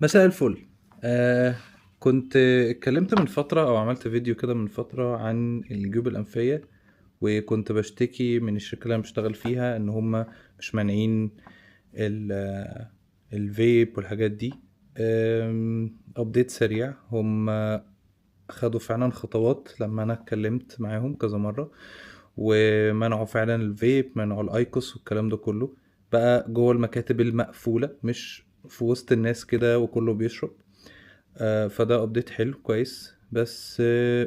مساء الفل. آه كنت اتكلمت من فترة أو عملت فيديو كده من فترة عن الجيوب الأنفية، وكنت بشتكي من الشركة اللي أنا بشتغل فيها إن هما مش مانعين الفيب والحاجات دي. update سريع، هما خدوا فعلا خطوات لما أنا اتكلمت معاهم كذا مرة، ومنعوا فعلا الفيب، منعوا ال IQOS والكلام ده كله بقى جوه المكاتب المقفولة، مش في وسط الناس كده وكله بيشرب. فده update حلو كويس، بس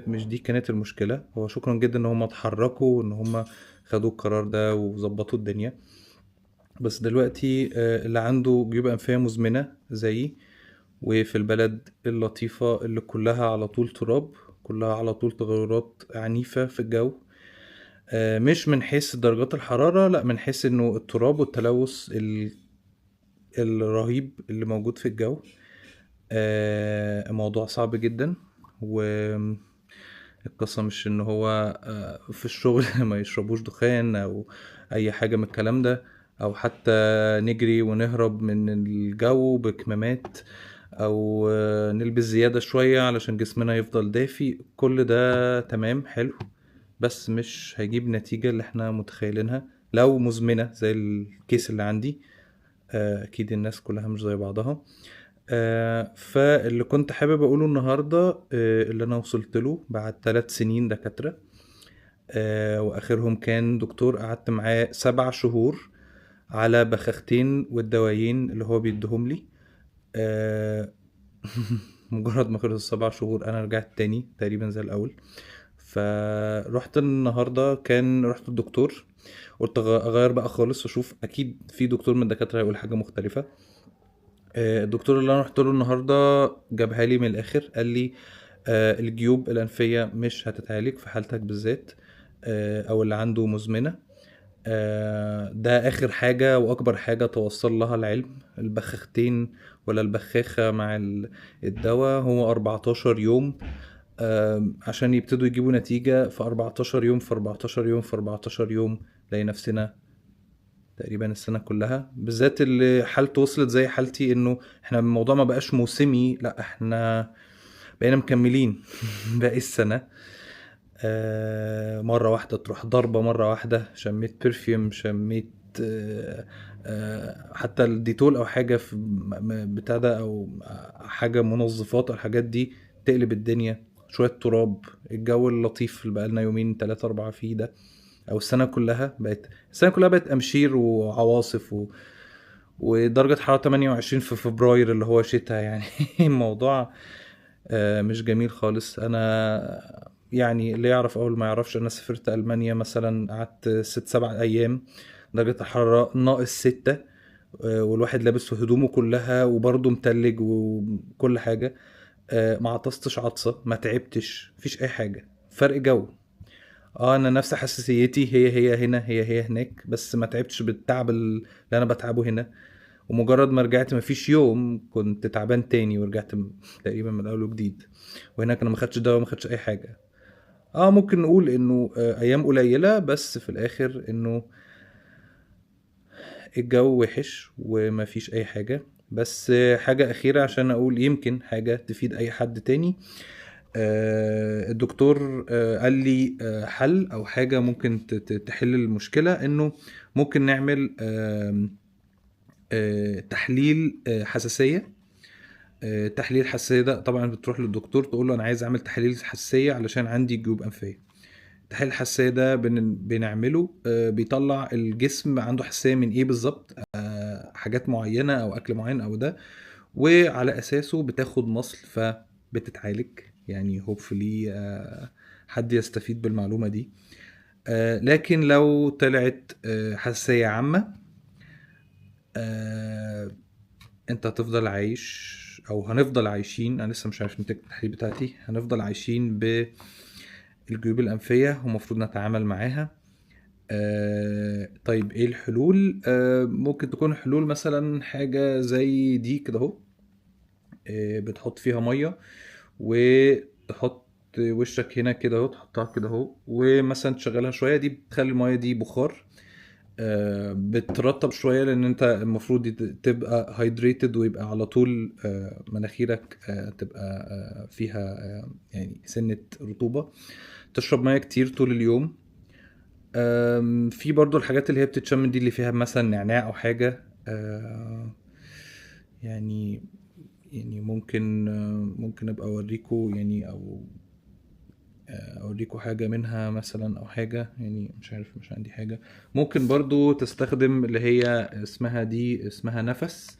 مش دي كانت المشكلة. هو شكرا جدا ان هم اتحركوا وان هم خدوا القرار ده وظبطوا الدنيا. بس دلوقتي اللي عنده جيوب أنفية مزمنة زيي، وفي البلد اللطيفة اللي كلها على طول تراب، كلها على طول تغيرات عنيفة في الجو، مش من حيث درجات الحرارة، لا من حيث انه التراب والتلوث الرهيب اللي موجود في الجو. الموضوع صعب جدا، والقصة مش ان هو في الشغل ما يشربوش دخان او اي حاجة من الكلام ده، او حتى نجري ونهرب من الجو بكمامات، او نلبس زيادة شوية علشان جسمنا يفضل دافي. كل ده تمام حلو، بس مش هيجيب نتيجة اللي احنا متخيلينها لو مزمنة زي الكيس اللي عندي. اكيد الناس كلها مش زي بعضها. فاللي كنت حابب اقوله النهاردة، اللي انا وصلت له بعد 3 سنين دكاترة، واخرهم كان دكتور قعدت معاه 7 شهور على بخاختين والدوايين اللي هو بيديهم لي. مجرد ما خلص 7 شهور انا رجعت تاني تقريبا زي الاول. فروحت النهارده، كان رحت الدكتور، قلت اغير بقى خالص واشوف، اكيد في دكتور من الدكاتره هيقول حاجه مختلفه. الدكتور اللي انا رحت له النهارده جابها لي من الاخر، قال لي الجيوب الانفيه مش هتتعالج في حالتك بالذات، او اللي عنده مزمنه. ده اخر حاجه واكبر حاجه توصل لها العلم، البخاختين ولا البخاخه مع الدواء هو 14 يوم، عشان يبتدوا يجيبوا نتيجة. في 14 يوم، في 14 يوم، في 14 يوم نلاقي نفسنا تقريبا السنة كلها، بالذات اللي حالته وصلت زي حالتي، انه احنا الموضوع ما بقاش موسمي، لا احنا بقينا مكملين باقي السنة. مرة واحدة تروح ضربة، مرة واحدة شميت perfume، شميت حتى الديتول او حاجة في بتاع ده، او حاجة منظفات او الحاجات دي، تقلب الدنيا. شوية تراب، الجو اللطيف اللي بقالنا يومين 3 4 فيه ده، أو السنة كلها بقت، السنة كلها بقت أمشير وعواصف ودرجة حرارة 28 في فبراير اللي هو شتاء يعني. الموضوع مش جميل خالص. أنا اللي يعرف أو اللي ما يعرفش، أنا سافرت ألمانيا مثلا، قعدت 6-7 أيام، درجة الحرارة -6، والواحد لابس هدومه كلها وبرضه متلج وكل حاجة. ما عطستش عطسة، ما تعبتش، مفيش أي حاجة، فرق جو. أنا نفس حساسيتي هي هي هنا، هي هي هناك، بس ما تعبتش بالتعب اللي أنا بتعبه هنا. ومجرد ما رجعت مفيش يوم كنت تعبان تاني، ورجعت تقريبا من أول وجديد. وهناك أنا ما خدتش دواء، ما خدتش أي حاجة. ممكن نقول إنه، أيام قليلة، بس في الآخر إنه الجو وحش ومفيش أي حاجة. بس حاجة أخيرة عشان أقول يمكن حاجة تفيد أي حد تاني. الدكتور قال لي حل أو حاجة ممكن تحل المشكلة، إنه ممكن نعمل تحليل حساسية. تحليل حساسية ده طبعا بتروح للدكتور تقول له أنا عايز أعمل تحليل حساسية علشان عندي جيوب أنفية. تحليل الحساسية ده بنعمله، بيطلع الجسم عنده حساسية من إيه بالظبط، حاجات معينة أو أكل معين أو ده، وعلى أساسه بتاخد مصل فبتتعالج. hopefully، حد يستفيد بالمعلومة دي. لكن لو طلعت حساسية عامة، انت هتفضل عايش او هنفضل عايشين، انا لسه مش عارف نتيجة التحليل بتاعتي، هنفضل عايشين بالجيوب الأنفية ومفروض نتعامل معاها. طيب ايه الحلول؟ ممكن تكون حلول مثلا حاجة زي دي كده اهو، بتحط فيها مية وتحط وشك هنا كده اهو، تحطها كده اهو، ومثلا تشغلها شوية، دي بتخلي المية دي بخار. بترطب شوية، لان انت المفروض تبقى hydrated ويبقى على طول مناخيرك تبقى فيها يعني سنة رطوبة. تشرب مية كتير طول اليوم. في برضو الحاجات اللي هي بتتشم دي اللي فيها مثلا نعناع او حاجة، يعني ممكن ابقى اوريكم يعني، او اوريكم حاجة منها مثلا او حاجة، يعني مش عارف، مش عندي حاجة. ممكن برضو تستخدم اللي هي اسمها دي، اسمها نفس،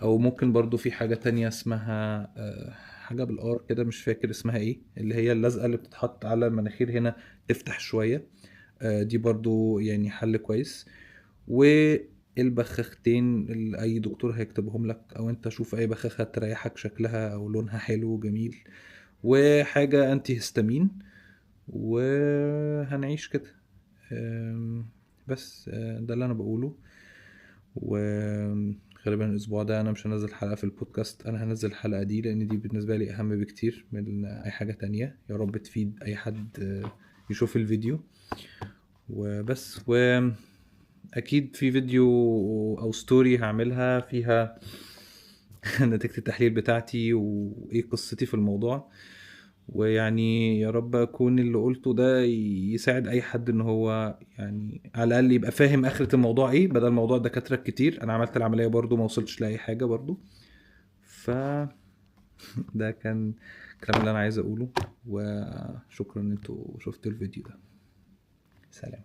او ممكن برضو في حاجة تانية اسمها حاجة بالار كده مش فاكر اسمها ايه، اللي هي اللزقة اللي بتتحط على المناخير هنا تفتح شوية، دي برضو يعني حل كويس. والبخاختين اللي اي دكتور هيكتبهم لك، او انت شوف اي بخاخة تريحك شكلها او لونها حلو وجميل، وحاجة انتي هستامين، وهنعيش كده. بس ده اللي انا بقوله. وغالبا الاسبوع ده انا مش هنزل حلقة في البودكاست، انا هنزل الحلقة دي لان دي بالنسبة لي اهم بكتير من اي حاجة تانية. يا رب تفيد اي حد يشوف الفيديو وبس. واكيد في فيديو او story هعملها فيها نتيجة التحليل بتاعتي وايه قصتي في الموضوع، ويعني يا رب اكون اللي قلته ده يساعد اي حد ان هو يعني على الاقل يبقى فاهم اخرة الموضوع ايه، بدل موضوع دكاترة كتير. انا عملت العملية برضو ما وصلتش لاي حاجة برضو. ف ده كان الكلام اللي انا عايز اقوله، وشكرا ان انتوا شفتوا الفيديو ده. سلام.